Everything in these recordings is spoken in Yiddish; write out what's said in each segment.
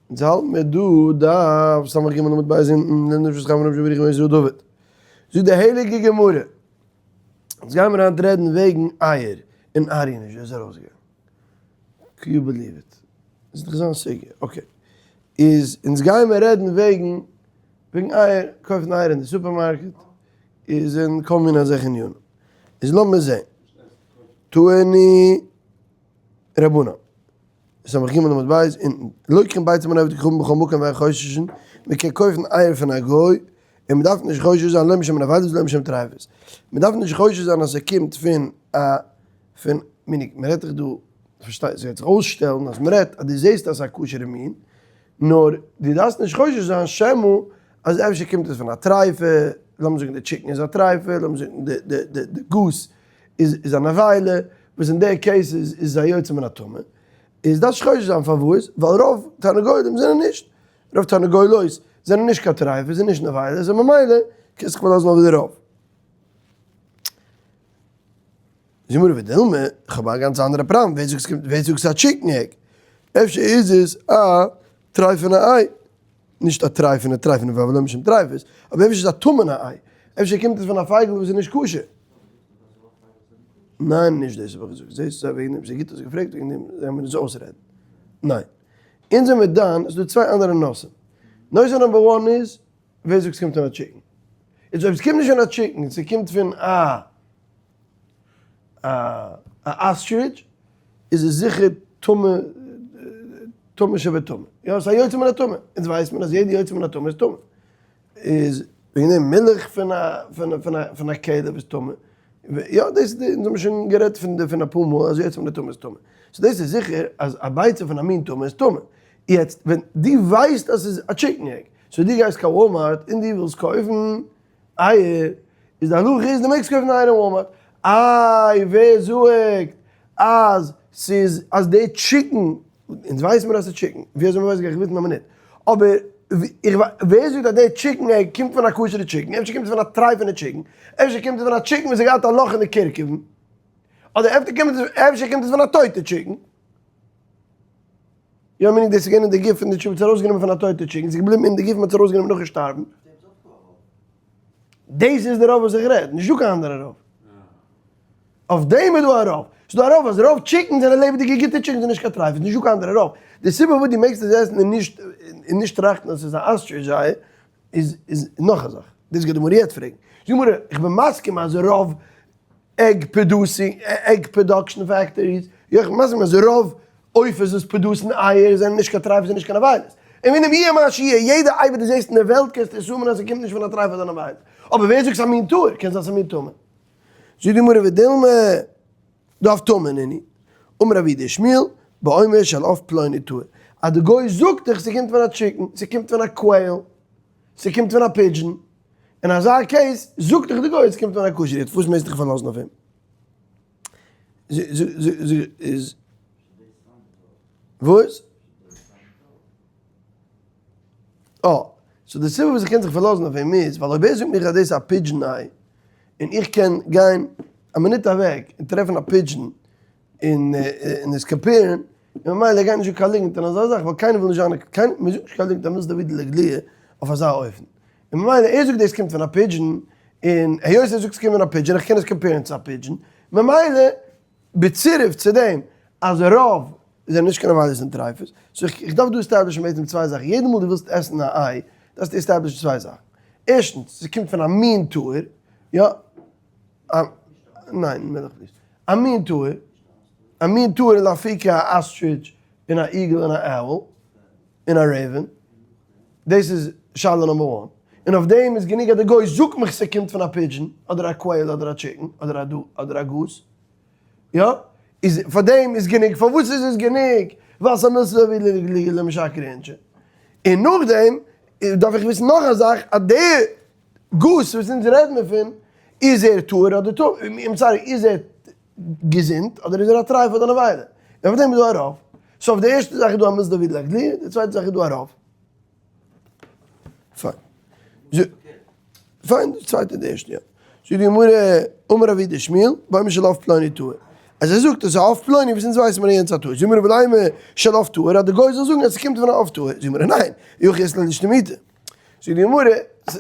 אונז האלט מיר דא דף סמך ג' עמוד ב' אונטן, לענ ד נפשות חיים רבי שמעון ישראל דוד. זאגט די הייליגע גמרא, אונז גיימיר היינט רעדן וועגן אייער און אריה נישט ווער איז ארויסגעגאנגען. קען יו בעליוו איט? איז דאך זיין סוגיא. okay. איז אונז גיימיר רעדן וועגן וועגן אייער, קויפן אייער אין די סופערמארקעט, איז אין כל מיני אזעלכע ענינים. איז לאמיר זען. תנו רבנן. סמך ג' עמוד ב', אונטן, לוקחין ביצים מן העובד כוכבים בכל מקום ואין חוששין, מען קען קויפן אייער פון א גוי, און מען דארף נישט חושש זיין לא משום נבילות ולא משום טריפות. מען דארף נישט חושש זיין אז ס'קומט פון א פון מיני, מען רעדט דאך דא, פארשטייט זיך, זיך אויסשטעלן אז מען רעדט אז דו זעסט אז ס'איז א כשר'ע מין, נאר דו דארפסט נישט חושש זיין שמא אז אפשר קומט עס פון א טרייפה, לאמיר זאגן די chicken איז א טרייפה, לאמיר זאגן די די די די goose איז איז א נבילה, וואס אין די case איז איז א יוצא מן הטמא, איז דארפסט נישט חושש זיין פארוואס, ווייל רוב תרנגולים זענען נישט, רוב תרנגולות זענען נישט קיין טרייפות און נישט נבילות, און ממילא קענסט זיך פארלאזן אויף די רוב. זאגט גמרא ודילמא, איך האב א גאנץ אנדערע פראבלעם, ווער זאגט ס'קומט, ווער זאגט ס'איז א chicken egg? אפשר איז עס א טרייפענע איי, נישט א טרייפענע טרייפענע ווייל ולא משום טרייפות, אבער אפשר איז עס א טמא'נע איי, אפשר קומט עס פון א פייגל וואס איז נישט כשר. ניין נישט דאס האב איך געזאגט, זעסט וועגן דעם, ס'איז גוט האסט געפרעגט וועגן דעם וועלן מיר עס אויסרעדן. ניין. אונז זעמיר דן, ס'איז דא צוויי אנדערע נושאים. נושא number one איז, ווער זאגט ס'קומט פון א chicken? איז אויב ס'קומט נישט פון א chicken, ס'קומט פון א א ostrich, איז עס זיכער טמא, טמא שבטמא. יא, ס'איז א יוצא מן הטמא. אונז ווייסט מען אז יעדע יוצא מן הטמא איז טמא. איז וועגן דעם מילך פון א פון פון א פון א כלב איז טמא. יא, דאס איז די, אונז האבן שוין גערעדט פון די פון אפאר מאל אז יוצא מן הטמא איז טמא. so דאס איז זיכער אז א ביצה פון א מין טמא איז טמא. יעצט ווען דו ווייסט אז ס'איז א chicken egg, so דו גייסט קיין וואלמארט און דו ווילסט קויפן אייער, איז די הלכה איז דו מעגסט קויפן אייער אין וואלמארט. איי ווער זאגט אז ס'איז אז די chicken, אונז ווייסן מיר אז ס'איז chicken, ווי אזוי מ'ווייסט גיי איך וויסן א מינוט, אבער איך ווער זאגט אז די chicken egg קומט פון א כשר'ע chicken, אפשר קומט עס פון א טרייפענע chicken, אפשר קומט עס פון א chicken וואס האט געהאט א לאך אין די קערקעוון, אדער אפשר קומט עס אפשר קומט עס פון א טויטע chicken. יא meaning דאס איז געווען אין די גוף פון די chicken, מ'האט עס ארויסגענומען פון א טויטע chicken, ס'איז געבליבן אין די גוף, מ'האט עס ארויסגענומען נאכן שטארבן. דאס איז די רוב וואס איך רעד, נישט דא קיין אנדערע רוב. אויף דעם איז דא א רוב. ס'איז דא א רוב אז רוב chickens זענען לעבעדיגע גוטע chickens און נישט קיין טרייפות, נישט דא קיין אנדערע רוב. די סיבה פארוואס דו מעגסט עס עסן און נישט און נישט טראכטן אז ס'איז א ostrich איי איז איז נאך א זאך. דאס גייט די גמרא יעצט פרעגן. זאגט די גמרא, איך בין מסכים אז רוב egg producing, egg production factories, יא איך בין מסכים אז רוב עופות וואס produce ן אייער זענען נישט קיין טרייפות און נישט קיין נבילות. און ווען יהיה מה שיהיה, יעדע איי וואס דו זעסט אין די וועלט קענסטו assume ען אז ס'קומט נישט פון א טרייף אדער נבילה. אבער ווער זאגט ס'איז א מין טהור? קען זיין ס'איז א מין טמא. זאגט די גמרא ודילמא דעוף טמא נינהו, אמר רב יהודה שמואל, באומר של עוף פלוני טהור. אז די גוי זאגט דיך ס'קומט פון א chicken, ס'קומט פון א quail, ס'קומט פון א pigeon, אין אזא case זאגט דיך די גוי ס'קומט פון א כשר, יעצט וואס מעגסטו דיך פארלאזן אויף אים? איז וואס? אה, so די סיבה וואס איך קען זיך פארלאזן אויף אים איז ווייל אויב ער זאגט מיך אז דאס איז א pigeon איי, און איך קען גיין א מינוט אוועק און טרעפן א pigeon און און עס compare ן, און ממילא ער גייט נישט זאגן קיין ליגנט אין אזא זאך ווייל קיינער וויל נישט זיין קיין מען זאגט נישט קיין ליגנט א מילתא דעבידא לאיגלויי אויף אזא אופן, און ממילא ער זאגט דאס קומט פון א pigeon, און היות ער זאגט ס'קומט פון א pigeon איך קען עס compare ן צו א pigeon, ממילא בצירוף צו דעם אז רוב זענען נישט קיין נבילות און טרייפות, so איך דארף דא establish ן בעצם צוויי זאכן, יעדע מאל דו ווילסט עסן א איי דארפסטו establish ן צוויי זאכן, ערשטנס ס'קומט פון א מין טהור, יא, א, ניין מילך נישט, א מין טהור, א מין טהור איז לאפוקי א ostrich און א eagle און א owl און א raven, דאס איז שאלה number one, און אויף דעם איז גענוג אז די גוי זאגט מיך ס'קומט פון א pigeon אדער א quail אדער א chicken אדער א דא אדער א goose, יא, איז פאר דעם איז גענוג, פארוואס איז עס גענוג? ווייל ס'איז א מילתא דעבידא למשקרא אינשי. און נאכדעם דארף איך וויסן נאך א זאך, אז די goose וואס אונז רעדן מיר פון, איז ער טהור אדער טמא, I'm sorry, איז ער געזונט אדער איז ער א טרייף אדער נבילה? און אויף דעם איז דא א רוב. so אויף די ערשטע זאך איז דא א מילתא דעבידא לאיגלויי, די צווייטע זאך איז דא א רוב. פיין. פיין, די צווייטע די ערשטע יא. זאגט די גמרא, אמר רב יהודה שמואל, באומר של עוף פלוני טהור. אז ער זאגט אז ס'איז א עוף פלוני וואס אונז ווייסן מיר אז יענץ איז א טהור, זאג מיר ולימא של עוף טהור אז די גוי זאל זאגן אז ס'קומט פון א עוף טהור, זאג מיר ניין, אי הכי אית ליה לאשתמוטי. זאגט די גמרא,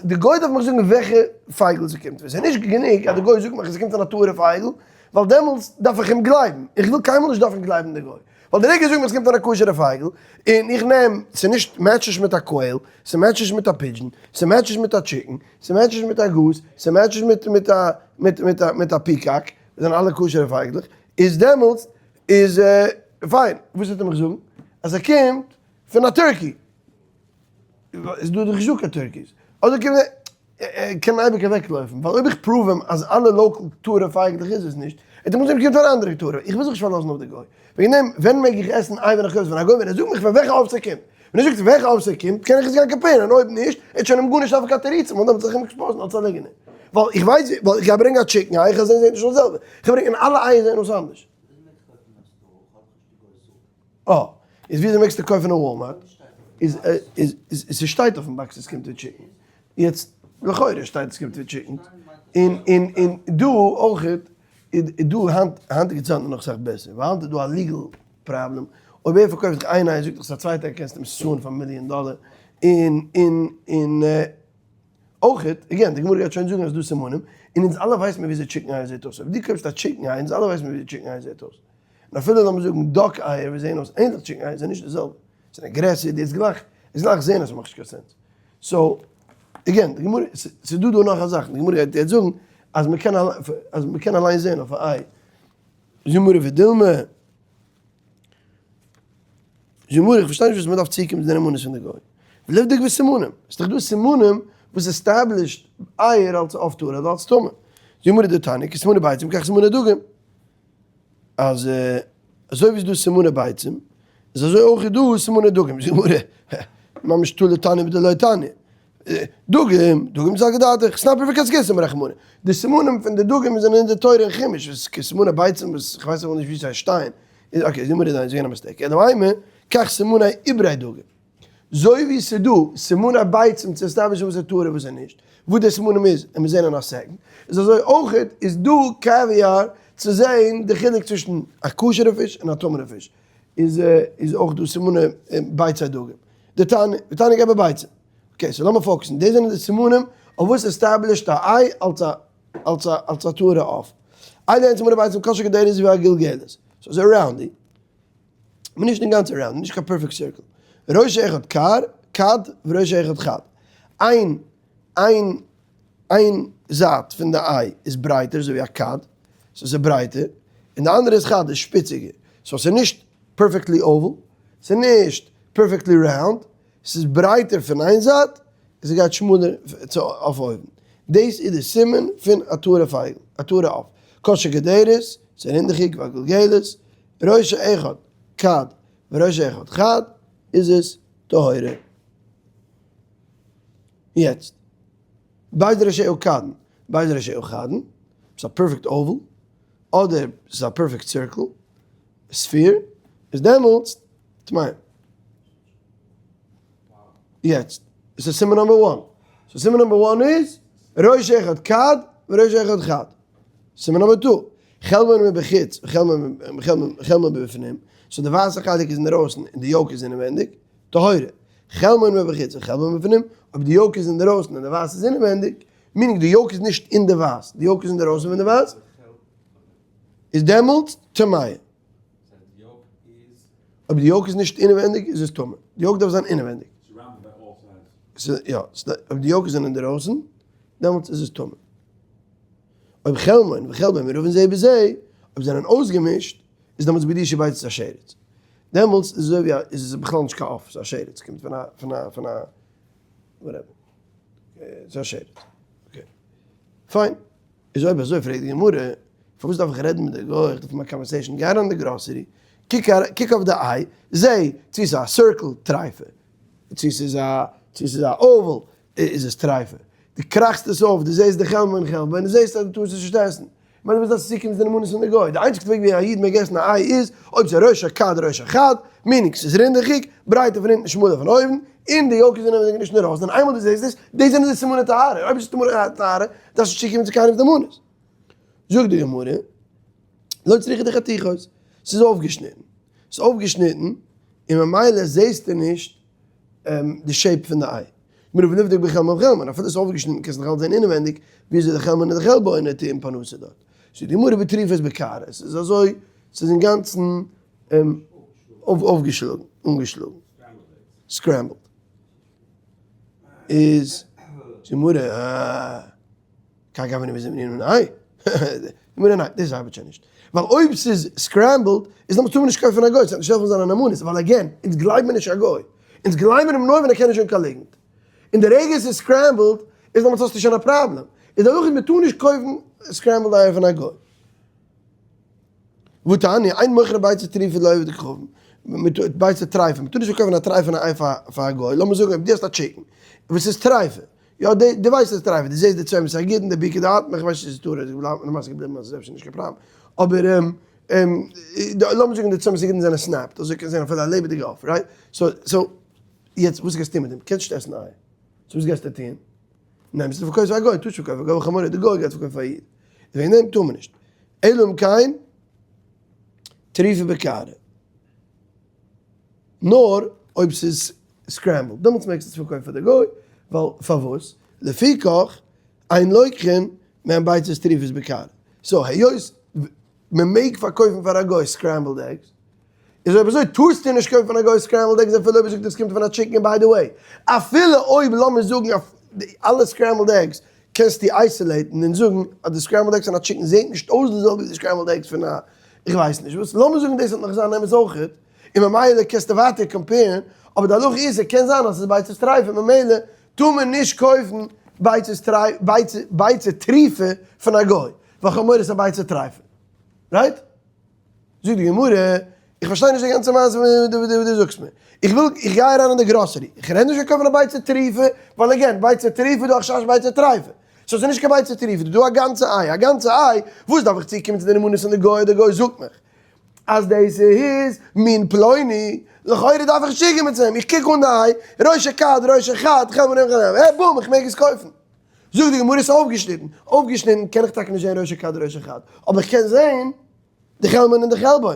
די גוי דארף מיך זאגן וועלכע פייגל ס'קומט פון, ס'איז נישט גענוג אז די גוי זאגט מיך אז ס'קומט פון א טהור'ע פייגל, ווייל דעמאלטס דארף איך אים גלייבן, איך וויל קיינמאל נישט דארפן גלייבן די גוי, ווייל די רגע ער זאגט מיך ס'קומט פון א כשר'ע פייגל, און איך נעם, ס'איז נישט, match נישט מיט א quail, ס' match נישט מיט א pigeon, ס' match נישט מיט א chicken, ס' match נישט מיט א goose, ס' match נישט מיט מיט א מיט מיט א מיט א peacock, זענען אלע כשר'ע פייגלעך, איז דעמאלטס איז פיין, וואס וועט ער מיך זאגן? אז ער קומט פון א turkey. איז דא דאך נישטא קיין turkeys. אדער קען ער קען אייביג אוועקלויפן, ווייל אויב איך prove אים אז אלע local טהור'ע פייגלעך איז עס נישט, וועט ער מוזן קומען פון אן אנדערע טהור'ע. איך וויל זיך נישט פארלאזן אויף די גוי. וועגן דעם, ווען מעג איך עסן איי ווען איך קויף עס פון א גוי? ווען ער זאגט מיך פון וועלכע עוף ס'קומט. ווען ער זאגט פון וועלכע עוף ס'קומט, קען איך עס גיין compare ן, און אויב נישט, ער האט שוין אים גארנישט דארפן קיין תירוצים, ווייל דעמאלטס וועל איך אים expose ן אלס א ליגענער. ווייל איך ווייס, ווייל איך גיי ברענגען א chicken איי, איך וועל זען זעט נישט אויס די זעלבע. איך גיי ברענגען אלע אייער זעען אויס אנדערש. אה, איז וויאזוי מעגסטו קויפן אין וואלמארט? איז איז איז ס'שטייט אויפן box עס קומט מיט chicken. יעצט לכאורה שטייט עס קומט מיט chicken. און און און דא אויכעט איז דא היינט היינטיגע צייטן איז נאך אסאך בעסער ווייל היינט איז דא א legal problem. אויב ער פארקויפט דיך איין איי זאגט דיך עס א צווייטע איי קענסטו אים sue ען פאר מיליאן דאלער. און און און אויכעט, again די גמרא גייט שוין זאגן אז דא סימנים, און אונז אלע ווייסן מיר וויאזוי chicken אייער זעט אויס. אויב דו קויפסט א chicken איי אונז אלע ווייסן מיר וויאזוי chicken אייער זעט אויס. און אפילו לאמיר זאגן duck אייער וואס זעהן אויס ענליך chicken אייער זענען נישט די זעלבע, זענען גרעסער, די איז גלייך איז גלייך זעהן אז ס'מאכט נישט קיין sense. So, again, די גמרא, ס'איז דא דא נאך א זאך, די גמרא גייט יעצט זאגן אז מ'קען אז מ'קען אליין זעהן אויף א איי. זאגט גמרא ודילמא, זאגט גמרא איך פארשטיי נישט וואס מ'דארף צוקומען צו די נאמנות פון די גוי. ולבדוק בסימנים, ס'איז דאך דא סימנים וואס established אייער אלס עוף טהור אדער אלס טמא. זאגט גמרא דתניא, כסימני ביצים כך סימני דגים. אז אזוי ווי ס'איז דא סימני ביצים, איז אזוי אויך איז דא סימני דגים, זאגט די גמרא, ממש תולה תניא בדלא תניא, דגים, דגים סלקא דעתך, סנפיר וקשקשת אמר רחמנא, די סימנים פון די דגים זענען אין די תורה אין חומש, וואס סימני ביצים וואס איך ווייס אפילו נישט ווי זיי שטייען, okay, זאגט די גמרא ניין, ס'איז געווען א mistake, אלא אימא, כך סימני עוברי דגים. זוי ווי ס'איז דא סימני ביצים צו establish ן וואס איז טהור און וואס איז נישט, וואס די סימנים איז, און מיר זעהן אין א second, איז אזוי אויכעט איז דא caviar צו זעהן די חילוק צווישן א כשר'ע פיש און א טמא'נע פיש, איז איז אויך דא סימני ביצי דגים. דתניא, ותניא גבי ביצים. okay, so לאמיר focus ן, דאס זענען די סימנים אויף וואס established א איי אלס א אלס א אלס א טהור'ע עוף. אלו הן סימני ביצים כשה קדרה והגולגלת. so אזוי round י. אבער נישט אינגאנצן round, נישט קיין perfect circle. ראש אחד קר, כד, וראש אחד חד. איין, איין, איין זייט פון די איי איז ברייטער, אזוי ווי א כד, so ס'איז ברייטער, און די אנדערע איז חד, איז שפיציגער. so ס'איז נישט perfectly oval, ס'איז נישט perfectly round, ס'איז ברייטער פון איין זייט, און ס'גייט שמאלער צו אויף אויבן. דאס איז די סימן פון א טהור'ע פייגל, א טהור'ע עוף. כשה קדרה, ס'איז רינדעכיג והגולגלת, ראש אחד כד וראש אחד חד איז עס טהורה. יעצט, בית ראשי כדין, בית ראשי חדין, ס'איז א perfect oval, אדער ס'איז א perfect circle, sphere, איז דעמאלטס טמאים. יעצט, עס איז סימן number one. so סימן number one איז, ראש אחד כד וראש אחד חד. סימן number two, חלבו מבחוץ וחלבו מבפנים, so די ווייסע חלק איז אינדערויסן און די yolk איז אינעווענדיג, טהורה. חלבו מבחוץ וחלבו מבפנים, אויב די yolk איז אינדערויסן און די ווייסע איז אינעווענדיג, meaning די yolk איז נישט אין די ווייס, די yolk איז אינדערויסן פון די ווייס, איז דעמאלטס טמאה. אויב די yolk איז נישט אינעווענדיג איז עס טמא. די yolk דארף זיין אינעווענדיג. יא, אויב די yolk איז אינדערויסן, דעמאלטס איז עס טמא. אויב חלבן וחלבו מעורבין זה בזה, אויב זענען אויסגעמישט, איז דעמאלטס בידי שביצת השרץ. דעמאלטס איז אזוי ווי א, איז עס בכלל נישט קיין עוף, ס'איז א שרץ, קומט פון א, פון א, פון א, whatever. ס'איז א שרץ. okay. פיין. איז אויב אזוי פרעגט די גמרא, פארוואס דארף איך רעדן מיט די גוי, איך דארף האבן א conversation, גיי אריין אין די גראסערי, קוק קוק אויף די איי, זע צו ס'איז א circle טרייפה, צו ס'איז א, צו ס'איז א oval, איז עס טרייפה. דו קראכסט עס אויף, דו זעסט די חלבו און חלבו, און דו זעסט אז דו טארסט עס נישט עסן. כ'מיין וואס דארפסטו צוקומען צו די נאמנות פון די גוי? די איינציגסטע וועג ווי א איד מעג עסן א איי איז אויב ס'איז ראשו כד ראשו חד, meaning ס'איז רינדעכיג, ברייטער פון אונטן שמאלער פון אויבן, און די yolk איז אינעווייניג נישט אינדערויסן, און איינמאל דו זעסט דאס, דאס זענען די סימני טהרה, אויב איז עס טהרה דארפסטו נישט צוקומען צו קיינעמ'ס נאמנות. זאגט די גמרא. לא צריכא דחתיכות, ס'איז אויפגעשניטן, ס'איז אויפגעשניטן און ממילא זעסטו נישט די shape פון די איי. גמרא ונבדוק בחלבנה ובחלבון, אפילו ס'איז אויפגעשניטן קענסטו נאכאלץ זען אינעווענדיג וויאזוי די חלבנה און די חלבנה טוען פרנסה דארט. זאגט די גמרא בטריפות בקערה, ס'איז אזוי, ס'איז אינגאנצן אויפגעשלאגן, אנגעשלאגן, scrambled. איז די גמרא אה. קיין גאווערנער מוז אים נעמען איי? גמרא ניין, דאס ארבעט שוין נישט. ווייל אויב ס'איז scrambled, איז דעמאלטס טאר מען נישט קויפן א גוי, ס'וועט נישט העלפן זיינע נאמנות, ווייל again, אונז גלייבן מיר נישט א גוי. אונז גלייבן אים נאר ווען ער קען נישט זאגן קיין ליגנט. און די רגע ס'איז scrambled, איז דעמאלטס האסטו שוין א פראבלעם. איז די הלכה איז מ'טאר נישט קויפן scrambled אייער פון א גוי. והתניא, אין מוכרין ביצה טרופה לעובד כוכבים, ביצה טריפה, מ'טאר נישט פארקויפן א טרייפענע איי פאר א גוי, לאמיר זאגן אויב דו האסט א chicken וואס איז טרייפה, יא די די ווייסט אז טרייפה, די זעסט די צומת הגידין די ביקור דארט, איך ווייס נישט צו ס'איז טהור, איז למעשה געבליבן אז ס'איז אפשר נישט קיין פראבלעם, אבער לאמיר זאגן די צומת הגידין זענען snapped, אזוי קען זען אפילו א לעבעדיגע עוף, right? so so יעצט וואס גייסטו טון מיט דעם? קענסט נישט עסן אייער, so וואס גייסטו טון? נעמסט און פארקויפסט פאר א גוי, טארסט פארקויפן פאר א גוי, וחמור די גוי גייט פארקויפן פאר א איד, וועגן דעם טאר מען נישט, אלא אם כן טריפה בקערה. נאר אויב ס'איז scrambled, דעמאלטס מעגסטו עס פארקויפן פאר די גוי, ווייל פארוואס? לפיכך אין לוקחין מהן ביצות טריפות בקערה. so היות מען מעג פארקויפן פאר א גוי scrambled eggs, איז אויב אזוי טארסטו נישט קויפן פון א גוי scrambled eggs אפילו אויב ער זאגט עס קומט פון א chicken, by the way אפילו אויב לאמיר זאגן אלע scrambled eggs קענסטו isolate ן און זאגן אז די scrambled eggs פון א chicken זעט נישט אויס די זעלבע ווי די scrambled eggs פון א איך ווייס נישט וואס, לאמיר זאגן דאס וועט נאך זיין אמת אויכעט, און ממילא קענסטו ווייטער compare ן, אבער די הלכה איז ס'קען זיין אז ס'איז ביצה טריפה ממילא טאר מען נישט קויפן ביצה טריפה פון א גוי, ווייל כ'האב מורא ס'איז א ביצה טריפה. right? זאגט די גמרא, איך פארשטיי נישט די גאנצע מעשה וואס דו זאגסט מיר. איך וויל, איך גיי אריין אין די גראסערי, איך רעד נישט פון קויפן א ביצה טריפה, ווייל again, ביצה טריפה איז דא א חשש ביצה טריפה. so ס'איז נישט קיין ביצה טריפה, ס'איז דא א גאנצע איי, א גאנצע איי, וואס דארף איך צוקומען צו די נאמנות פון די גוי, די גוי זאגט מיך אז דאס איז מין פלוני, לכאורה דארף איך נישט צוקומען צו אים, איך קוק אן די איי, ראשו כד, רישא חד, חלבנה חלבנה, אה בום, איך מעג עס קויפן. זאגט די גמרא ס'איז אויפגעשניטן, אויפגעשניטן קען איך טאקע נישט זען ראשו כד רישא חד, אבער איך קען זען די חלבנה און די חלבון.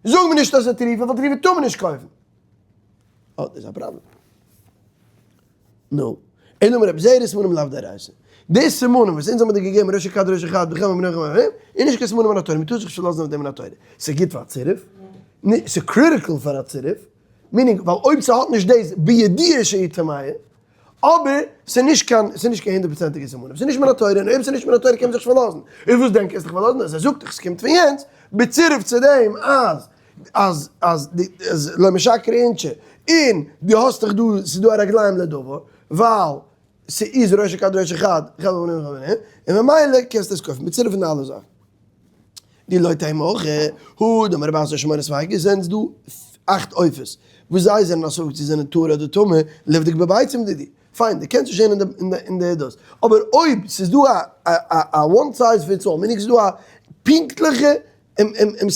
זאג מיר נישט אז ס'איז טריפה, ווייל טריפה טאר מען נישט קויפן. אה, דאס איז א פראבלעם. נו, אלא אמר רבי זירא סימנים לאו דאורייתא. די סימנים וואס אונז האבן דיר געגעבן ראשו כד רישא חד וחלבנה חלבון, איז נישט קיין סימנים מן התורה, מ'טאר זיך נישט פארלאזן אויף דעם מן התורה. ס'איז גוט פאר א צירוף, ס'איז critical פאר א צירוף, meaning ווייל אויב ס'האט נישט דאס בידיעה שהיא טמאה, אבער ס'איז נישט קיין, ס'איז נישט קיין הונדערט פראצענטיגע סימנים, ס'איז נישט מן התורה, און אויב ס'איז נישט מן התורה קען מען זיך נישט פארלאזן. און וואס דען קענסט דיך פארלאזן אז ער זאגט דיך ס'קומט פון יענץ, בצירוף צו דעם אז אז אז די אז לא משקרי אינשי, און דו האסט דאך דא, ס'איז דא א רגליים לדבר, ווייל ס'איז ראשו כד רישא חד, און ממילא קענסטו עס קויפן, בצירוף פון די אלע זאכן. די לא תימא הכי, הא דאמר רב אסי שמונה ספיקות זענען דא אכט עופות וואס זיי זענען א ספק צו זענען טהור אדער טמא, לבדוק בביצים דידי. פיין, דו קענסט נישט זען אין די דאס, אבער אויב ס'איז דא א one size fits all, meaning ס'איז דא א פונקטליכע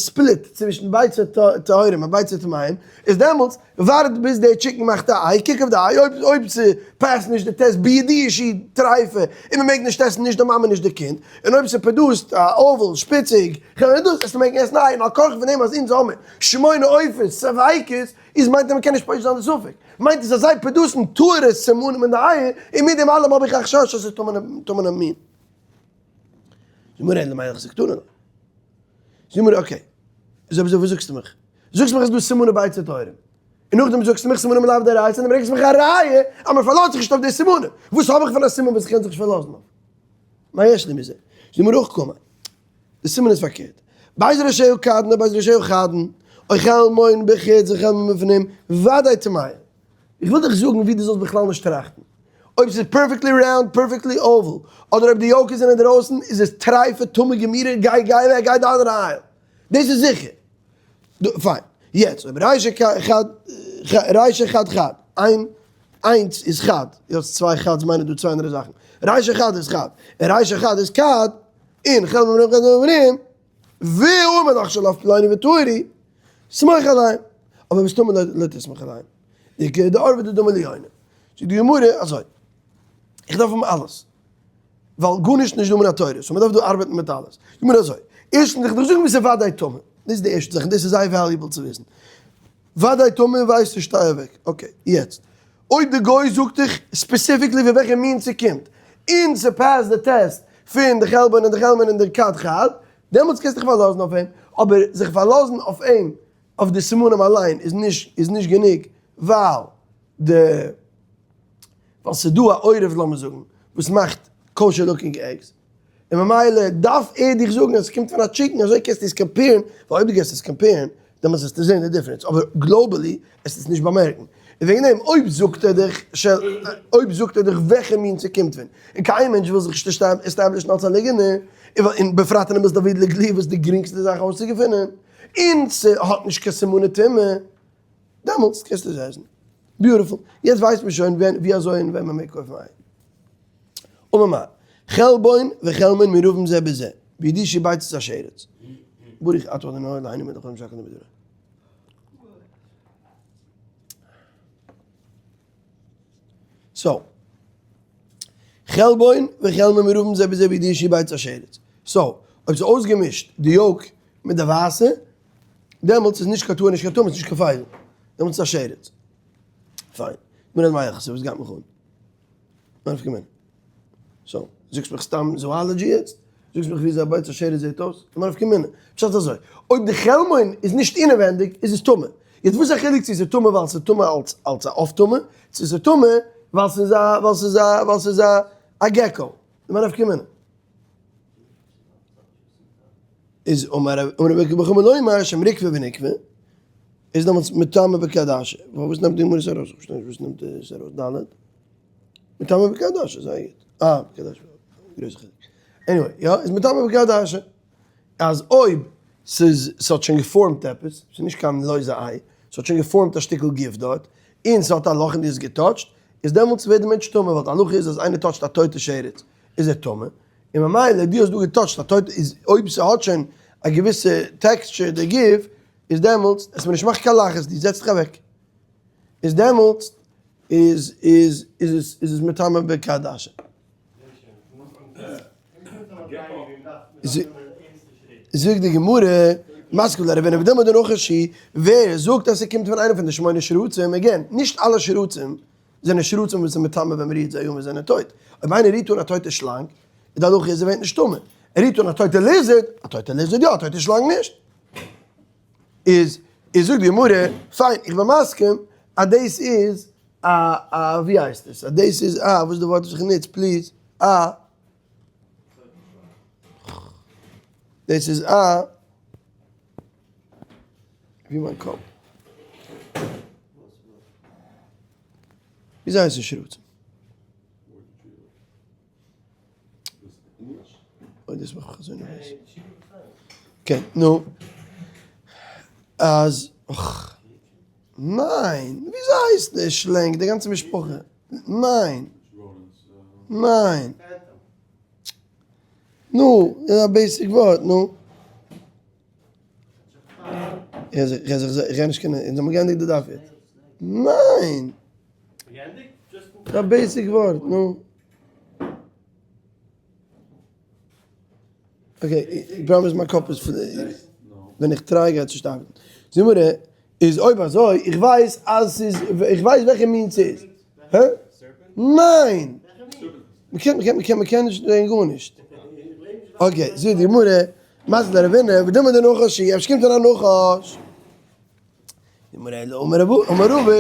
split צווישן ביצה טהורים און ביצה טמאים, איז דעמאלטס ווארט ביז די chicken מאכט א איי, קוק אויף די איי, אויב אויב ס'פעסט נישט די טעסט בידיעה שהיא טריפה, און מ'מעג נישט עסן נישט די מאמע נישט די קינד, און אויב ס'produce ט א oval, שפיציג, כ'מיין דאס וועסטו מעגן עסן איי, און על כרחך פון דעם אז אונז האמיר שמונה עופות ספיקות, איז מיינט אז מ'קען נישט פושט זיין די ספק, מיינט עס אז זיי produce ן טהור'ע סימנים אין די אייער, און מיט דעם אלעם האב איך א חשש אז ס'איז טמא'נע מין. זאג מיר רעדן למעלה זאגט אן זאג מיר okay זאג זאג וואס זאגסטו מיך זאגסט מיך אז דו סימנים ביצה טהורים און נאכדעם זאגסטו מיך סימנים לאו דאורייתא און ברענגסט מיך א ראיה אז מען פארלאזט זיך נישט אויף די סימנים וואס האב איך פון א סימן וואס איך קען זיך נישט פארלאזן אויף מה יש לי מזה זאג מיר אויך קומען די סימן איז פארקערט בית ראשהו כדן ובית רישהו חדן או חלמון בחוץ וחלמון בפנים ודאי טמאה איך וויל דיך זאגן ווי דו זאלסט בכלל נישט טראכטן. אויב ס'איז perfectly round, perfectly oval, אדער אויב די yolk איז אינדערויסן, איז עס טרייפה, טמא גמורה, גיי גיי אוועק, גיי די אנדערע aisle. דאס איז זיכער. פיין. יעצט, אויב רישא חד, רישא חד חד, איין, איינס איז חד, יעצט צוויי חד'ס מיינען דא צוויי אנדערע זאכן. רישא חד איז חד, און רישא חד איז כד, און חלבנה חלבנה חלבנה, והוא אומר לך שלף פלוני וטהורי, סמוך עליהם. אבער מסתמא לא תסמוך עליהם. די ערבא דדמי ליונה. זאגט די גמרא אזוי, איך דארף האבן אלעס, ווייל גארנישט נישט דא מן התורה, so מען דארף דא ארבעטן מיט אלעס. זאגט די גמרא אזוי, ערשטנס, איך וועל דיך זאגן וואס איז ודאי טמא. דאס איז די ערשטע זאך, און דאס איז זייער valuable צו וויסן. ודאי טמא ווייסטו שטיי אוועק. Okay, יעצט. אויב די גוי זאגט דיך specifically פון וועלכע מין ס'קומט, און ס'פעסט די טעסט פון די חלבון און די חלמון און די כד חד, דעמאלטס קענסטו דיך פארלאזן אויף אים. אבער זיך פארלאזן אויף אים אויף די סימנים אליין איז נישט איז נישט גענוג ווייל די ווייל ס'איז דא א עורב לאמיר זאגן וואס מאכט kosher looking eggs און ממילא דארף ער דיך זאגן אז ס'קומט פון א chicken אזוי קענסטו עס compare ן ווייל אויב דו גייסט עס compare ן דעמאלטס וועסטו זען די difference אבער globally וועסטו עס נישט באמערקן און וועגן דעם אויב זאגט ער דיך אויב זאגט ער דיך וועלכע מין ס'קומט פון און קיין מענטש וויל זיך נישט establish ן אלס א ליגענער און בפרט אין א בית דוד לגלי וואס איז די גרינגסטע זאך אויסצוגעפינען. און ס'האט נישט קיין סימני טומאה, דעמאלטס קענסטו עס עסן. Beautiful. יעצט ווייסט מען שוין ווען, ווי אזוי און ווען מען מעג קויפן אייער. אמר מר. חלבון וחלמון מעורבים זה בזה, בידוע שביצת השרץ. ברוך אתה אדוני אלהינו מלך העולם שהכל נהיה בדברו. So, חלבון וחלמון מעורבים זה בזה בידוע שביצת השרץ. So, אויב ס'איז אויסגעמישט די yolk מיט די ווייסע, דעמאלטס איז נישט קיין טהור נישט קיין טמא, ס'איז נישט קיין פייגל, דעמאלטס איז א שרץ. פיין. מיר האט מייך, וואס גייט מיך אן? מה נפקא מינה? So, זאגסט מיך סתם zoology יעצט? זאגסט מיך וויאזוי א ביצה שרץ זעט אויס? מה נפקא מינה? פשט אזוי, אויב די חלמון איז נישט אינעווענדיג איז עס טמא. יעצט וואס איז א חילוק צו עס איז טמא ווייל ס'איז טמא אלס אלס א עוף טמא, צו עס איז טמא ווייל ס'איז א ווייל ס'איז א ווייל ס'איז א א gecko? מה נפקא מינה? איז אמר רבי חמא לא אמר שם רקבה ונקבה, איז דעמאלטס מטמא בכעדשה. פארוואס נעמט די גמרא עס ארויס? כ'פארשטיי נישט וואס נעמט עס ארויס. ד' מטמא בכעדשה, זייער גוט. אה, בכעדשה, גרויסע חילוק. Anyway, יא, איז מטמא בכעדשה. אז אויב ס'איז, ס'האט שוין געפארמט עפעס, ס'איז נישט קיין לויזע איי, ס'האט שוין געפארמט א שטיקל גוף דארט, און ס'האט א לאך און דו האסט געטאטשט, איז דעמאלטס ווערט די מענטש טמא, ווייל די הלכה איז אז איינער טאטשט א טויטע שרץ, איז ער טמא, און ממילא דו האסט דא געטאטשט א טויטע, איז אויב ס'האט שוין א געוויסע texture די גוף, איז דעמאלטס, עס מיר נישט מאכן קיין לחץ, דו זעץ דיך אוועק, איז דעמאלטס איז איז איז עס איז עס מטמא בכעדשה. זאגט די גמרא, מתקיף לה רבינא ודילמא דנחש הוא, ווער זאגט אז ס'קומט פון איינע פון די שמונה שרצים, again, נישט אלע שרצים זענען שרצים וואס זענען מטמא ווען מ'רירט זיי אן ווען זיי זענען טויט. אויב איינער רירט אן א טויטע שלאנג, איז די הלכה איז ער ווערט נישט טמא. ער רירט אן א טויטע lizard, א טויטע lizard יא, א טויטע שלאנג נישט. איז איז זאגט די גמרא, פיין, איך בין מסכים אז דאס איז א א ווי הייסט עס? אז דאס איז א, וואס איז די ווארט וואס איך נוץ, please? א דאס איז א ווי מיין קאפ. וויאזוי הייסן שרצים? אוי דאס מאכט מיך אזוי נערוועז. Okay, נו. אז, ניין! וויאזוי הייסט די שלענג, די גאנצע משפחה? ניין! ניין! נו, איז א basic ווארט, נו. איך גיי נישט קענען, אונז האבן געענדיגט די דף יעצט. ניין! ס'איז א basic ווארט, נו. Okay, איך promise מיין קאפ איז ווען איך try גייט עס נישט ארבעטן. זאג מיר, איז אויב אזוי, איך ווייס אז ס'איז, איך ווייס וועלכע מין ס'איז. הא? ניין! מ'קען, מ'קען, מ'קען, מ'קען נישט זען גארנישט. Okay, זאגט די גמרא, מתקיף לה רבינא, ודילמא דנחש הוא, אפשר קומט אן א נחש. די גמרא אלא אמר רבא, אמר רבא,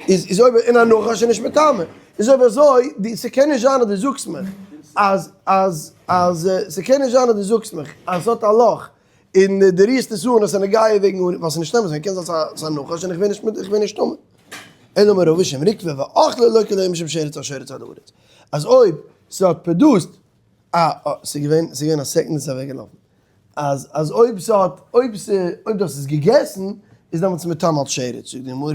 איז איז אויב אין א נחש איז נישט מטמא. איז אויב אזוי, די ס'קען נישט זיין אז דו זאגסט מיך אז אז אז ס'קען נישט זיין אז דו זאגסט מיך אז ס'האט א לאך און דו רירסט עס אן אז ס'איז נוגע וועגן ווייל ס'איז נישט אמת, קען זיין ס'איז א נחש און איך ווער נישט איך ווער נישט טמא. אלא אמר רבא שאם רקבה ואכלה לוקה לו משום שרץ השורץ על הארץ. אז אויב ס'האט produced אה, אה, ס'איז געווען, ס'איז געווען א second איז אוועקגעלאפן. אז, אז אויב ס'האט, אויב ס', אויב דו האסט עס געגעסן, איז דעמאלטס מטמא אלס שרץ. זאגט די גמרא,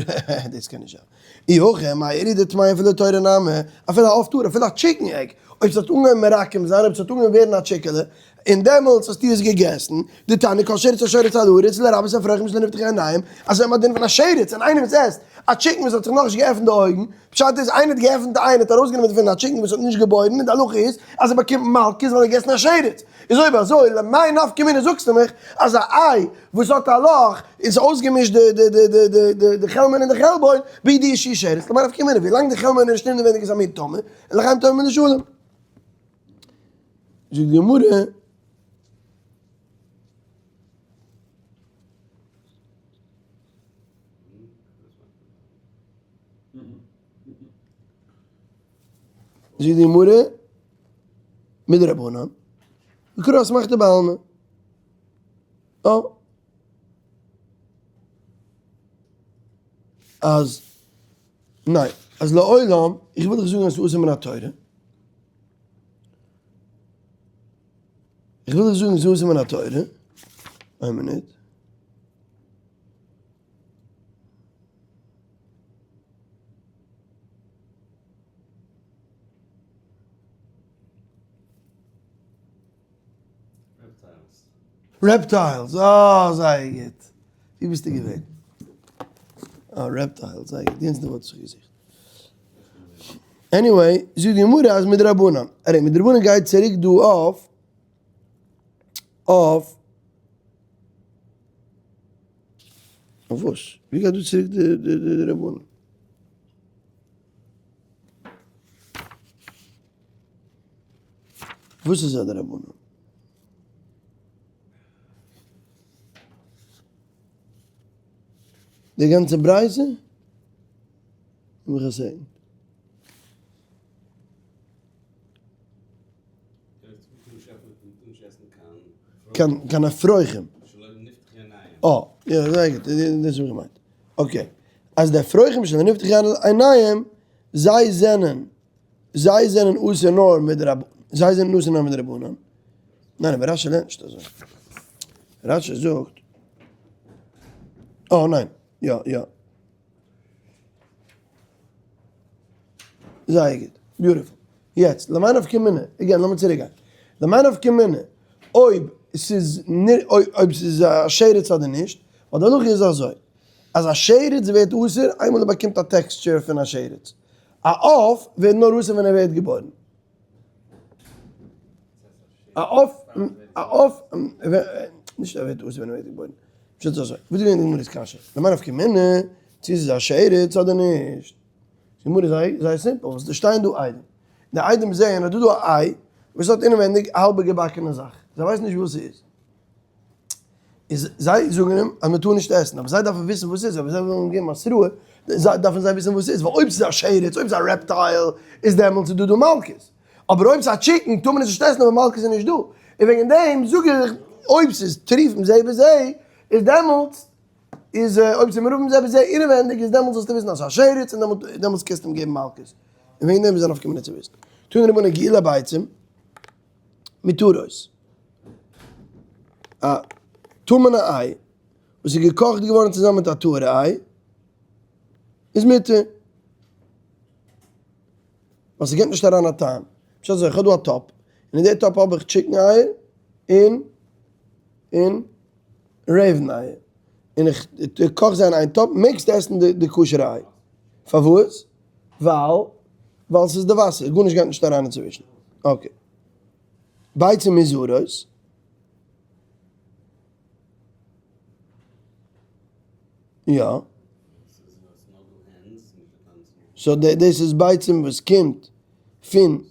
דאס קען נישט זיין. אי הכי, מאי איריא דטמא אפילו טורא נמי, אפילו א עוף טהור, אפילו א chicken egg. אויב ס'האט אנגעהויבן מרקם זיין, אויב ס'האט אנגעהויבן ווערן א טשיקעלע, און דעמאלטס האסטו עס געגעסן, דתניא כל שרץ השורץ על הארץ לרבות אפרוחים שלא נפתחו עיניהם, אזוי האט מען א דין פון א שרץ, און איינער וואס עסט א chicken וואס האט זיך נאכנישט געעפנט די אויגן, פשט איז איינער האט געעפנט די איי און האט ארויסגענומען דערפון א chicken וואס האט נישט געבוירן, און די הלכה איז אז ער באקומט מלקות ווייל ער האט געגעסן א שרץ. איז אויב אזוי למאי נפקא מינה זאגסטו מיך אז א איי וואס האט א לאך און ס'איז אויסגעמישט די די די די די די די חלמון און די חלבון בידי איש איש שרץ, למאי נפקא מינה ווילאנג די חלמון איז נישט אינעווייניג איז א מין טמא און לחיים טמא לשלום. זאגט די גמרא. זאגט די גמרא, מדרבנן, וקרא אסמכתא בעלמא. אה. אז, ניין, אז לעולם, איך וויל דיך זאגן אז ס'איז אסור מן התורה. איך וויל דיך זאגן אז ס'איז אסור מן התורה. איין מינוט. Reptiles, אה זייער גוט. ווי ביסטו געווען? אה reptiles, זייער גוט, יענץ נאר וואלט איך געזוכט. Anyway, זאגט די גמרא אז מדרבנן, ארי מדרבנן גייט צוריק דא אויף אויף אויף וואס? ווי גייט דא צוריק די די דרבנן? וואס איז א דרבנן? די גאנצע ברייתא? לאמיך עס זעהן. קיין קיין אפרוחים. אה, יא, זייער גוט, דאס האב איך געמיינט. Okay. אז די אפרוחים שלא נפתחו עיניהם, זיי זענען, זיי זענען אסור נאר מדרבנן, זיי זענען אסור נאר מדרבנן. ניין, אבער רשי לערנט נישט אזוי. רשי זאגט, אה ניין, יא, יא. זייער גוט, beautiful. יעצט, למאי נפקא מינה, again לאמיר צוריק גיין. למאי נפקא מינה, אויב ס'איז אויב ס'איז א שרץ אדער נישט, ווייל די הלכה איז אזוי, אז א שרץ ווערט אסור איינמאל ער באקומט א texture פון א שרץ. א עוף ווערט נאר אסור ווען ער ווערט געבוירן. א עוף, א עוף, נישט ער ווערט אסור ווען ער ווערט געבוירן. פשוט אזוי. וואס איז געווען די גמרא'ס קשיא? למאי נפקא מינה צו עס איז א שרץ אדער נישט? די גמרא איז זייער simple, וואס דא שטייען דא עדים. די עדים זעען אז דא דא א איי וואס האט אינעווענדיג א האלבע געבאקענע זאך. זיי ווייסן נישט וואס ס'איז. איז זיי זאגן אים אז מען טאר נישט עסן, אבער זיי דארפן וויסן וואס ס'איז, אויב זיי ווילן אים געבן התראה, דארפן זיי וויסן וואס ס'איז, ווייל אויב ס'איז א שרץ, אויב ס'איז א reptile, איז דעמאלטס איז דא דא מלקות. אבער אויב ס'איז א chicken טאר מען עס נישט עסן אבער מלקות איז נישט דא. און וועגן דעם זאג איך אויב ס'איז טריפים זה בזה איז דעמאלטס איז אויב ס'איז מעורבים זה בזה אינעווענדיג איז דעמאלטס זאלסטו וויסן אז ס'איז א שרץ און דעמאלטס קענסטו אים געבן מלקות. און וועגן דעם איז א נפקא מינה צו וויסן. תנו רבנן גיעולי ביצים מותרות. א טמא'נע איי וואס איז געקאכט געווארן צוזאמען מיט א טהור'ע איי איז מותר. ווייל ס'געט נישט אריין א טעם. פשט אזוי, איך האב דא א טאפ, און אין די טאפ האב איך chicken אייער און און raven אייער, און איך קאך זיי אין איין טאפ, מעגסטו עסן די כשר'ע איי. פארוואס? ווייל ווייל ס'איז די וואסער, גארנישט גייט נישט אריין אינצווישן. Okay. ביצים מוזרות. יא. So דאס איז ביצים וואס קומט פון,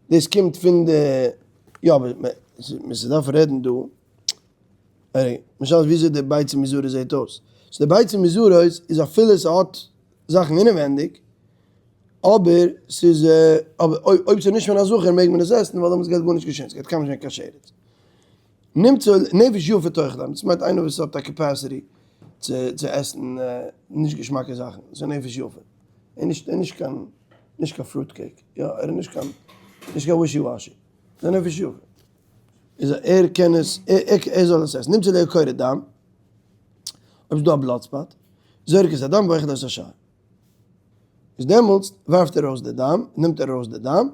דאס קומט פון די, יא אבער מ'דארף רעדן דא, למשל וויאזוי די ביצים מוזרות זעט אויס, so די ביצים מוזרות איז אפילו ס'האט זאכן אינעווענדיג, אבער ס'איז, אבער אויב ס'איז נישט פון א זכר מעג מען עס עסן ווייל דעמאלטס גייט גארנישט געשען, ס'גייט קיינמאל נישט ווערן קיין שרץ. נמצא נפש יפה תאכל, דאס מיינט איינער וואס האט א capacity צו צו עסן נישט געשמאקע זאכן, ס'איז נפש יפה, ער נישט ער נישט קיין נישט קיין fruit cake, יא ער איז נישט קיין נישט קיין wishy washy, ס'איז א נפש יפה, איז ער קען עס ער זאל עס עסן, נמצא עליה קורא דם, אויב איז דא א blood spot, זורק את הדם ואוכל את השאר, איז דעמאלטס ווארפט ער ארויס די דם, נעמט ער ארויס די דם.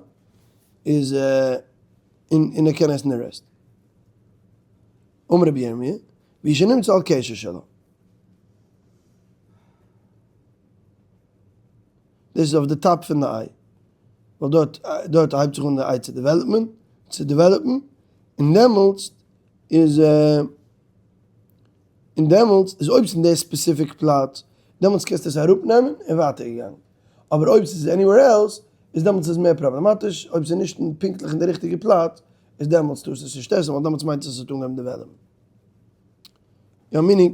איז און ער קען עסן די rest. אמר רבי ירמי', והוא שנמצא על קשר שלה. דאס איז אויף די top פון די איי, ווייל דארט דארט הייבט זיך אן די איי צו development, צו develop ן, און דעמאלטס איז און דעמאלטס איז אויב ס'איז אין די specific פלאץ, דעמאלטס קענסטו עס אראפנעמען און ווייטער געגאנגען. אבער אויב ס'איז anywhere else, איז דעמאלטס איז מער פראבלעמאטיש, אויב ס'איז נישט פונקטליך אין די ריכטיגע פלאץ, איז דעמאלטס טארסטו עס נישט עסן, ווייל דעמאלטס מיינט עס אז ס'האט אנגעהויבן develop ן. יא meaning,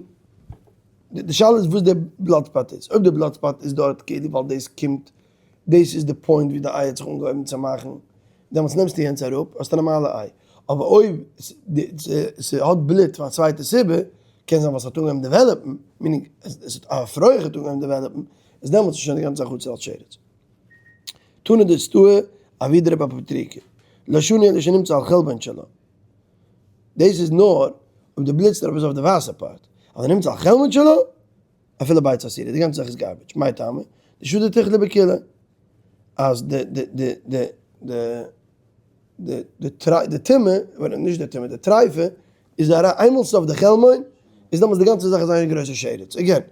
די שאלה איז וואס די blood spot איז, אויב די blood spot איז דארט כאילו ווייל דאס קומט, דאס איז די point ווי די איי האט זיך אנגעהויבן צו מאכן, דעמאלטס נעמסטו יענץ אראפ, האסטו א נארמאלע איי. אבער אויב ס'האט בלוט פאר א צווייטע סיבה, קען זיין ווייל ס'האט אנגעהויבן develop ן, meaning א פרוכט האט אנגעהויבן develop ן, איז דעמאלטס איז שוין די גאנצע זאך חצי אלס שרץ. תנא דוסתאי אבוה דרבי אפוטריקא, לא שנו אלא שנמצא על חלבון שלה. דאס איז נאר אויב די בלוט טראפ איז אויף די ווייסע part, אבער נמצא על חלבון שלה, אפילו ביצה אסורה, די גאנצע זאך איז garbage, מאי טעמא? דשדי תיחלי בכולה, אז די די די די די די די טריי די טומאה, נישט די טומאה, די טריפה איז אריין, איינמאל ס'איז אויף די חלמון, איז דעמאלטס די גאנצע זאך איז איין גרויסע שרץ, again,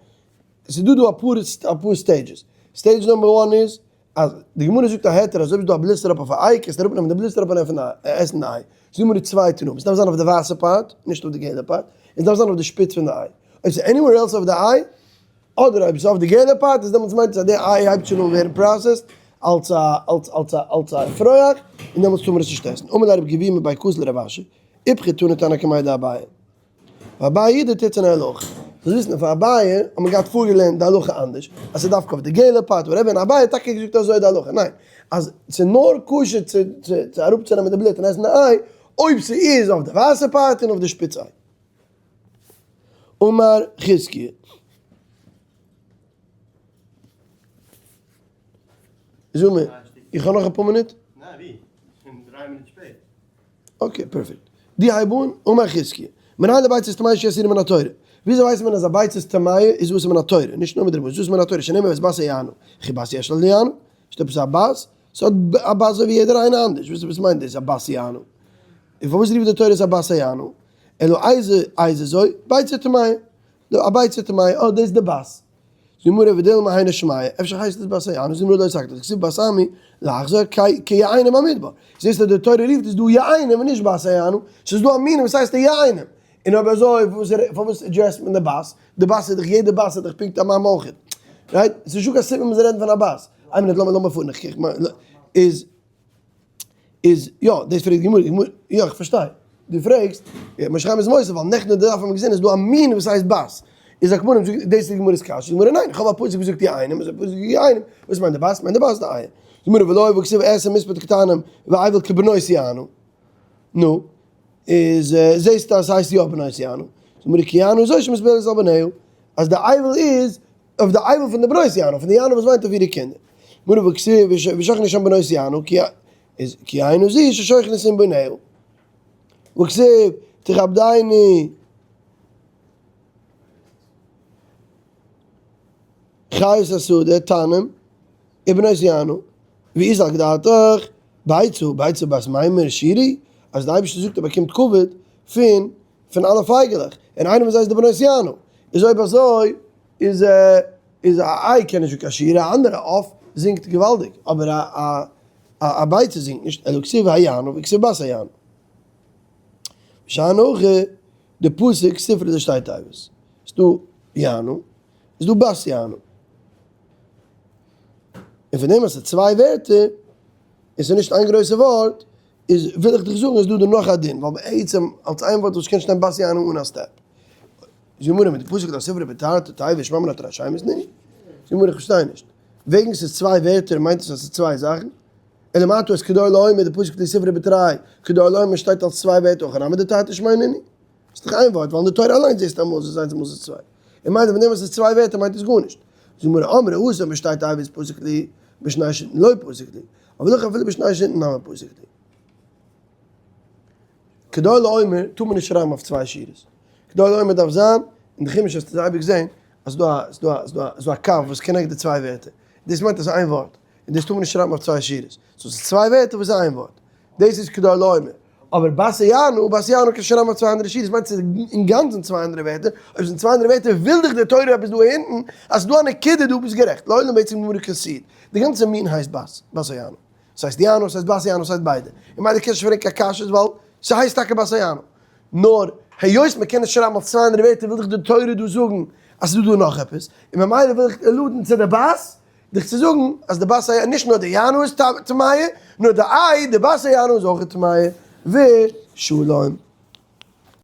ס'איז דא דא אפאר אפאר stages, stage number one איז, אז די גמרא זאגט א היתר אז אויב איז דא א בלוט טראפ אויף א איי קענסטו אראפנעמען די בלוט טראפ און עפענען א עסן די איי. זאגט די גמרא צוויי תנאים, עס דארף זיין אויף די ווייסע part, נישט אויף די געלע part, און עס דארף זיין אויף די שפיץ פון די איי. אויב ס'איז anywhere else אויף די איי, אדער אויב ס'איז אויף די געלע part, איז דעמאלטס מיינט עס אז די איי הייבט שוין אן ווערן processed אלס א אלס אלס א אלס א אפרוח, און דעמאלטס טאר מען עס נישט עסן. אמר ליה רב גביהא מבי כותא לרב אשי, איפכא תני תנא קמיה דאביי. אביי אידא תיתני הלכה. זאלסט וויסן פאר אביי האט מען געהאט פארגעלערנט די הלכה אנדערש, אז ס'איז דווקא אויף די געלע part, אבער רבי אביי האט טאקע געזאגט אזוי די הלכה, ניין, אז ס'איז נאר כשר צו צו אראפצונעמען די בלוט און עסן די איי, אויב ס'איז אויף די ווייסע part און אויף די שפיץ איי. אמר חזקיה. זאג מיר, איך האב נאך אפאר מינוט? ניין ווי? שוין דריי מינוט שפעט. okay perfect. די הייב אן, אמר חזקיה, מנין לביצה טמאה שאסורה מן התורה? וויאזוי ווייסט מען אז א ביצה טמאה איז אסור מן התורה? נישט נאר מדרבנן, ס'איז אסור מן התורה, שנאמר ואת בת היענה. וכי בת יש לה ליענה? נישט עפעס א בת? ס'האט א בת אזוי ווי יעדער איינער אנדערש, וואס וואס מיינט דאס א בת היענה? און פארוואס רופט די תורה עס א בת היענה? אלא איזה איזה זו? ביצה טמאה. א ביצה טמאה, אה דאס איז די בת. זאגט די גמרא ודילמא היינו שמיה, אפשר הייסט עס בת היענה, זאגט די גמרא לא סלקא דעתך, כתיב בת עמי לחזור כיענה במדבר, זעסט אז די תורה רופט עס דא יענה און נישט בת היענה, ס'איז דא א מין וואס הייסט א יענה, און אויב אזוי פארוואס address ט מען די בת, די בת איז דאך יעדע בת איז דאך פונקט א מאמע אויך, right? ס'איז נישטא קיין סיבה מ'זאל רעדן פון א בת, איין מינוט לאמיר פארן איך איז. איז יא, דאס פרעגט די גמרא, די גמרא, יא איך פארשטיי, דו פרעגסט, משה חיים איז מוסיף ווייל נעכטן אין די דף האט מען געזען איז דא א מין וואס הייסט בת, איז א כמובן זאגט דאס איז די גמרא'ס קשיא, די גמרא ניין, איך האב א פסוק וואס זאגט יענה, וואס זאגט יענה, וואס מיינט די בת, מיינט די בת די אייער, די גמרא ולא והכתיב אעשה מספד קטנים ואבל כבנות יענה, נו, איז זעסטו אז ס'הייסט יא בנות יענה, די גמרא כי יענה זו שמתאבלת על בניה, אז די אבל איז אויף די אבל פון די בנות יענה, פון די יענה וואס וויינט אויף אירע קינדער. גמרא והכתיב ושכנו שם בנות יענה, איז כי יענה זו ששוכנת עם בניה. והכתיב תכבדני חיות השדה תנים ובנות יענה, ואי סלקא דעתך ביצה, ביצה בת מימר שירי, אז די אייבערשטער זאגט ער באקומט כבוד פון פון אלע פייגעלעך, און איינער פון זיי איז די בנות יענה, איז אויב אזוי איז איז א איי קען נישט זאגן קיין שירה, א אנדערע עוף זינגט געוואלדיג, אבער א א א ביצה זינגט נישט, אלא כתיב היענה וכתיב בת היענה. ושאני הכא די פסוק ספרא דשתי תיבות, ס'דא יענה, איז דא בת יענה. און פון דעם אז ס'איז צוויי ווערטער, און ס'איז נישט איין גרויסע ווארט, איז וויל איך דיך זאגן איז דא דא נאך א דין, ווייל בעצם אלס איין ווארט וואס קען שטיין בת יענה אן א step. זאגט די גמרא מיט די פסוק לא ספרא בתרתא תיבה שמע מינה תרי שמות נינהו. זאגט די גמרא איך פארשטיי נישט. וועגן ס'איז צוויי ווערטער מיינט עס אז ס'איז צוויי זאכן? אלא מעתה איז כדאי לומר די פסוק לא ספרא בתרי כדאי לומר שטייט אלס צוויי ווערטער הכא נמי דתרתי שמות נינהו. ס'איז דאך איין ווארט ווייל אין די תורה אליינס זעסטו אמאל ס'איז איינס אמאל ס'איז צוויי. און מיינט פון דעם אז ס'איז צוויי ווערטער מיינט עס גארנישט. זאגט די גמרא אמרי התם בשתי תיבות פסיק להו בשני שירין לא פסיק להו. אבער דאך אפילו בשני שירין נמי פסיק להו. כדאי לעומר טאר מען נישט שרייבן אויף צוויי שורות. כדאי לעומר דארף זיין, אין די חומש האסטו אייביג געזען אז ס'דא א ס'דא א ס'דא א ס'דא א קו וואס connect די צוויי ווערטער. דאס מיינט אז ס'איז איין ווארט. און דאס טאר מען נישט שרייבן אויף צוויי שורות. so ס'איז צוויי ווערטער וואס איז איין ווארט. דאס איז כדאי לומר. אבער בת היענה, בת היענה קען שרייבן אויף צוויי אנדערע שורות, מיינט ס'איז אינגאנצן צוויי אנדערע ווערטער, אויב ס'זענען צוויי אנדערע ווערטער וויל דיך די תורה עפעס דא הינטן, אז ס'איז דא א נקודה דא ביסט גערעכט, לעולם בעצם גמרא קאנסיד, די גאנצע מין הייסט בת, בת היענה. ס'הייסט יענה, ס'הייסט בת היענה, ס'הייסט ביידע. און ביידע קענסט נישט פרעגן קיין קשיות ווייל ס'הייסט טאקע בת היענה. נאר היות מ'קען נישט שרייבן אויף צוויי אנדערע ווערטער וויל דיך די תורה דא זאגן אז ס'איז דא דא נאך עפעס, און ממילא וויל איך allude ן צו די בת, דיך צו זאגן אז די בת היענה, נישט נאר די יענה איז טמאה, נאר די איי, די בת היענה איז אויך טמאה. ושלום.